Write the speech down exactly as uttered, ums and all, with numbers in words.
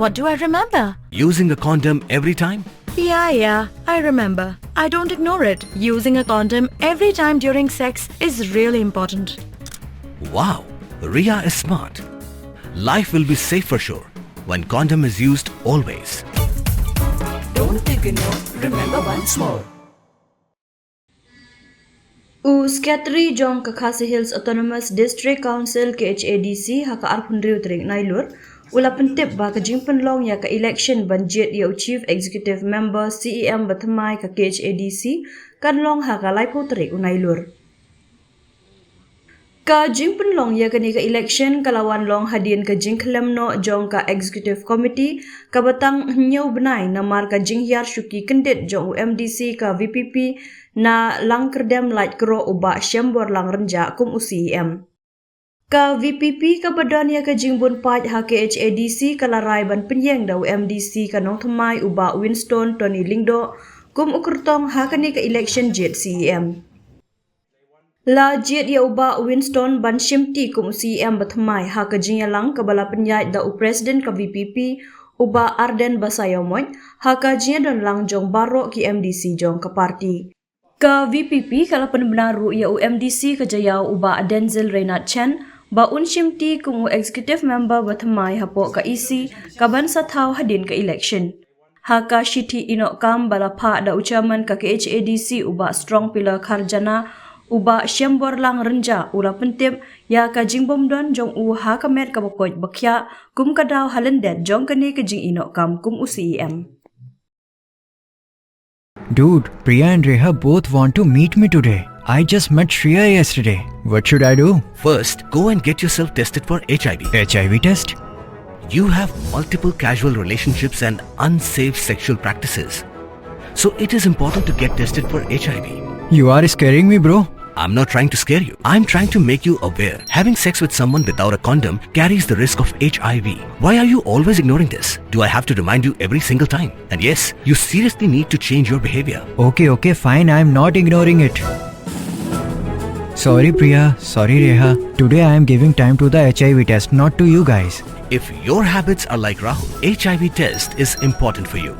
What do I remember? Using a condom every time? Yeah, yeah, I remember. I don't ignore it. Using a condom every time during sex is really important. Wow, Ria is smart. Life will be safe for sure when condom is used always. Don't ignore, remember once more. U Secretary jong ka Khasi Hills Autonomous District Council, K H A D C, ha ka arphew hynriew tarik Nailur, u la pyntip ba ka jingpynlong ïa ka election ban jied ïa u Chief Executive Member, C E M, ba thymmai ka K H A D C kan long ha ka laiphew tarik u Nailur. Ka jingpynlong ïa kane ka election ka la wan long hadien ka jingkhlem noh jong ka Executive Committee kaba tang hynñiew bnai namar ka jinghiar shuki kyndit jong u M D C ka V P P na Langkyrdem Laitkroh, u Bah Shemborlang Rynjah, kum u C E M. Ka V P P kaba don ïa ka jingbun paid ha K H A D C ka la rai ban pynïeng da u M D C ka Nongthymmai, u Bah Winston Tony Lyngdoh, kum u kyrtong ha kane ka election jied C E M. La jied ïa u Bah Winston ban shimti kum u C E M ba thymmai ha ka jingïalang kaba la pynïaid da u President ka V P P, u Bah Ardent Basaiawmoit, ha ka jingïadon lang jong baroh ki M D C jong ka party. Ka V P P ka la pynbna ruh ïa u M D C ka Jaïaw, u Bah Denzil Reynard Chen, ba un shimti kum u Executive Member ba thymmai hapoh ka E C kaban sa thaw hadien ka election. Ha ka shithi ïehnoh kam ba la phah da u Chairman ka K H A D C, u Bah Strong Pillar Kharjana, u Bah Shemborlang Rynjah u la pyntip ïa ka jingbymdon jong u ha ka met kaba koit ba khiah kum ka daw ha lyndet jong kane ka jingïehnoh kam kum u C E M. Dude, Priya and Reha both want to meet me today. I just met Shreya yesterday. What should I do? First, go and get yourself tested for H I V. H I V test? You have multiple casual relationships and unsafe sexual practices. So it is important to get tested for H I V. You are scaring me, bro. I'm not trying to scare you. I'm trying to make you aware. Having sex with someone without a condom carries the risk of H I V. Why are you always ignoring this? Do I have to remind you every single time? And yes, you seriously need to change your behavior. Okay, okay, fine. I'm not ignoring it. Sorry, Priya. Sorry, Reha. Today I am giving time to the H I V test, not to you guys. If your habits are like Rahul, H I V test is important for you.